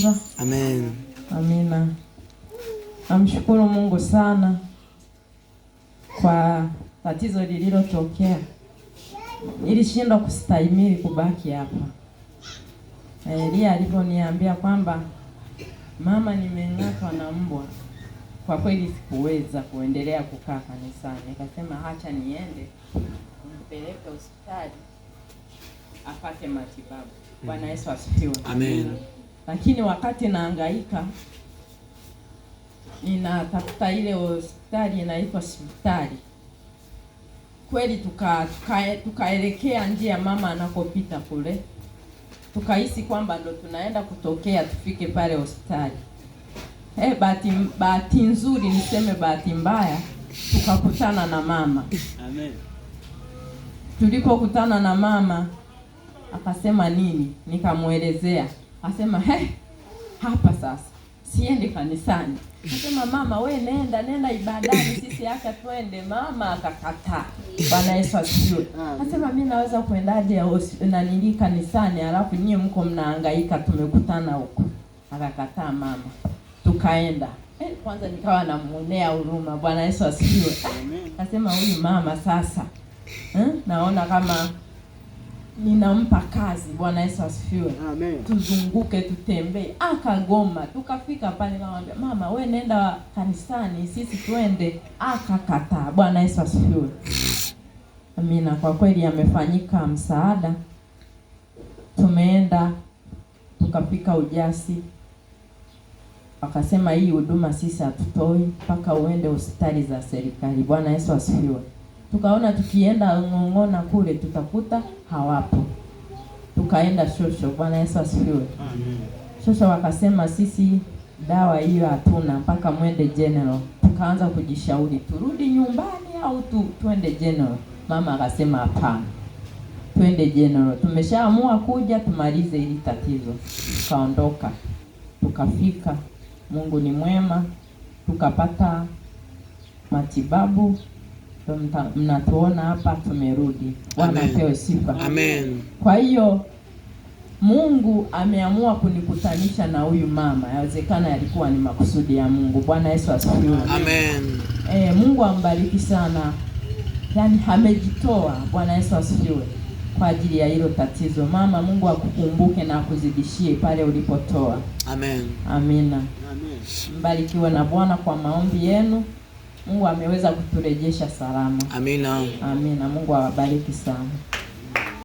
Kwanza. Amen. Amina. Namshukuru Mungu sana kwa tatizo lililotokea. Nilishindwa kustahimili kubaki hapa. Elia aliponiambia kwamba mama, nimeng'atwa na mbwa, kwa kweli sikuweza kuendelea kukaa kanisani. Nikasema acha niende nimpeleke hospitali apate matibabu. Bwana Yesu asifiwe. Amen. Lakini wakati naangaika ninatafuta ile hospitali inaitwa hospitali kweli, tukaelekea njia mama anakopita kule, tukahisi kwamba ndo tunaenda kutokea tufike pale hospitali. Bahati nzuri niseme bahati mbaya, tukakutana na mama. Amen. Tulipokutana na mama akasema nini, nikamuelezea, akasema hapa sasa siendi kanisani. Akasema mama, we nenda ibadani, sisi acha twende. Mama akakataa. Bwana Yesu asifiwe. Akasema mimi naweza kuendaje nanili kanisani alafu nyie mko mnahangaika, tumekutana huko. Akakataa mama, tukaenda. Kwanza nikawa namuonea huruma. Bwana Yesu asifiwe. Akasema huyu mama sasa, naona kama ninampa kazi. Bwana Yesu asifiwe. Amen. Tuzunguke tutembee, akagoma. Tukafika pale nikamwambia mama, we nenda kanisani, sisi twende. Akakataa. Bwana Yesu asifiwe. Amina. Kwa kweli amefanyika msaada. Tumeenda tukafika Ujasi, wakasema hii huduma sisi hatutoi mpaka uende hospitali za serikali. Bwana Yesu asifiwe. Tukaona tukienda Ng'ong'ona kule tutakuta hawapo, tukaenda Shosho. Bwana Yesu asifiwe. Amen. Shosho wakasema sisi dawa hiyo hatuna mpaka mwende General. Tukaanza kujishauri turudi nyumbani au tuende General. Mama akasema hapana, twende General, tumeshaamua kuja tumalize hili tatizo. Tukaondoka tukafika, Mungu ni mwema, tukapata matibabu. Mnatuona hapa tumerudi. Bwana apewe sifa. Amen. Kwa hiyo Mungu ameamua kunikutanisha na huyu mama. Yawezekana yalikuwa ni makusudi ya Mungu. Bwana Yesu asifiwe. Amen. Mungu ambariki sana. Yaani amejitoa. Bwana Yesu asifiwe kwa ajili ya hilo tatizo. Mama, Mungu akukumbuke na akuzidishie pale ulipotoa. Amen. Amina. Amen. Mbarikiwe na Bwana kwa maombi yenu. Mungu ameweza kuturejesha salama. Amina. Amina. Mungu awabariki sana.